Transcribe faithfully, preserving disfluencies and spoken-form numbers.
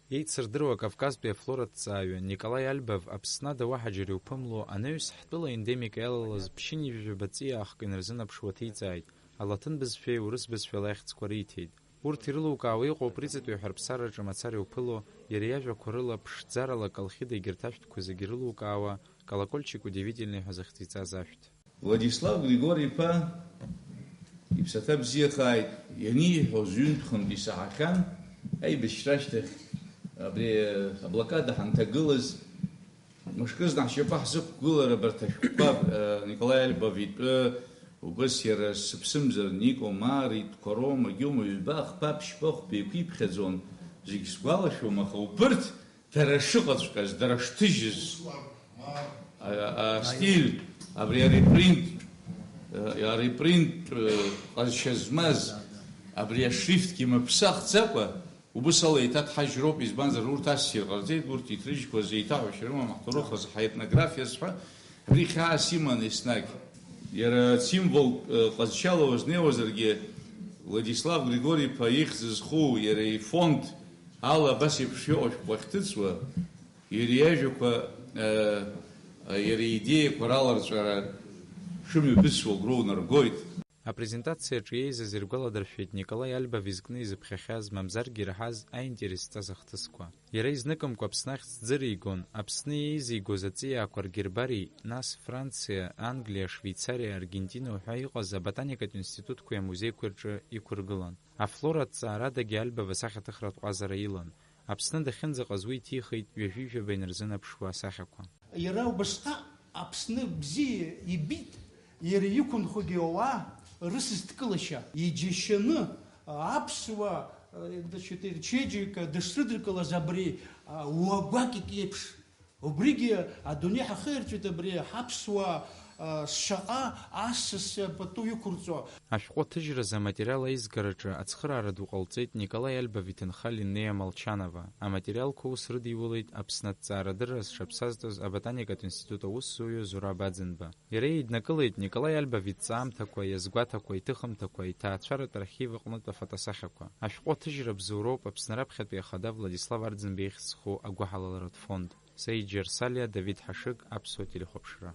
Еицырдыруа Кавказтәи афлораҭҵааҩы Николаи Альбов Аԥсны ада уаҳа џьара иуԥымло анаҩс ҳтәыла ендемика иалалаз ԥшьынҩажәаба ҵиаахк инарзынаԥшуа ҭиҵааит, алаҭын бызшәеи урыс бызшәала ахьӡқәа риҭеит. Урҭ ирылукаауа иҟоуп рыҵатәи аҳәарԥсараҿы мацара иуԥыло, иара иажәақәа рыла ԥшӡарала Колхида егьырҭ ашәҭқәа зегьы ирылукаауа Колокольчик удивительный ҳәа зыхьӡ иҵаз ашәҭ. Владислав Григори-иԥа иԥсаҭа бзиахааит, ианиҳәоз ҩынтә-хынтә исаҳахьан, аибашьра ашьҭахь абри аблокада ҳанҭагылаз, мышкызны ҳшьапы ҳзықәгылар абарҭ ашәҟәқәа, э, Николаи Альбов итәы, убыс иара сыԥсымзар Нико Мар итәқәа роума, Гиома ҩба, хԥа, ԥшьба, хәба еиқәиԥхьаӡон, зегь сгәалашәом, аха убырҭ дара шыҟаҵәҟьаз, дара шҭыжьыз, а, а, астиль, абри арепринт, а, арепринт, э, ҟазшьа змаз, абри ашрифтгьы мыԥсахӡакәа, убыс ала еиҭаҭҳажьроуп, избанзар, урҭ ассир ҟарҵеит, урҭ иҭрыжьқәаз еиҭаҳәашьа рымам, ҳҭоурых азы, ҳаетнографиа азы ҳәа, абри хьаас иман еснагь. Иара символ, э, ҟазшьала уазнеиуазаргьы, Владислав Григори-иԥа ихьӡ зху, иара ифонд ала абас еиԥш иҟоу ашәҟәы ахьҭыҵуа, иара иажәақәа, э, иара идеиақәа раларҵәара шымҩаԥысуа агәра унаргоит. Апрезентациаҿы еизаз иргәаладыршәеит Николаи Альбов изкны изыԥхьахьаз, мамзаргьы ираҳаз аинтерес зҵаз ахҭысқәа. Иара изныкымкәа Аԥсны ахьӡ ӡыригон, Аԥсны еизигоз аҵиаақәа ргербари, нас Франциа, Англиа, Швеицариа, Аргентина уҳәа иҟаз аботаникатә институтқәеи амузеиқәеи рҿы иқәыргылан. Афлора аҭҵаарадагьы Альбов асахьаҭыхратә ҟазара илан. Аԥсны дахьынӡаҟаз уи иҭихит ҩажәижәаба инарзынаԥшуа асахьақәа. Иара убасҟак Аԥсны бзиа ибеит, иара иқәынхогьы ауаа рысызҭкылашьа. Иџьашьаны аԥсуаа, значит, рчеиџьыка дышрыдыркылаз абри, а, уагәакьак еиԥш. Убригьы адунеи ҳахеирҵәеит абри ҳаԥсуаа, а, шаҟа асас пату иқәырҵо. Ашәҟәы аҭыжьразы аматериал аизгараҿы ацхыраара ду ҟалҵеит Николаи Альбов иҭынха Линнеа Молчанова. Аматериалқәа ус рыдиулеит Аԥсны аҭҵаарадырра зҽаԥсазтәыз аботаникатә институт аусзуҩы Зураб Аӡынба. Иара еиднакылеит Николаи Альбов иҭҵаамҭақәа, иазгәаҭақәа, иҭыхымҭақәа, иҭаацәаратә архив аҟнытә афотосахьақәа. Ашәҟәы аҭыжьра бзоуроуп Аԥсны раԥхьатәи ахада Владислав Арӡынба ихьӡ зху агәыҳалалратә фонд. Саид Џьарсалиа, Давид Ҳашыг, Аԥсуа телехәаԥшра.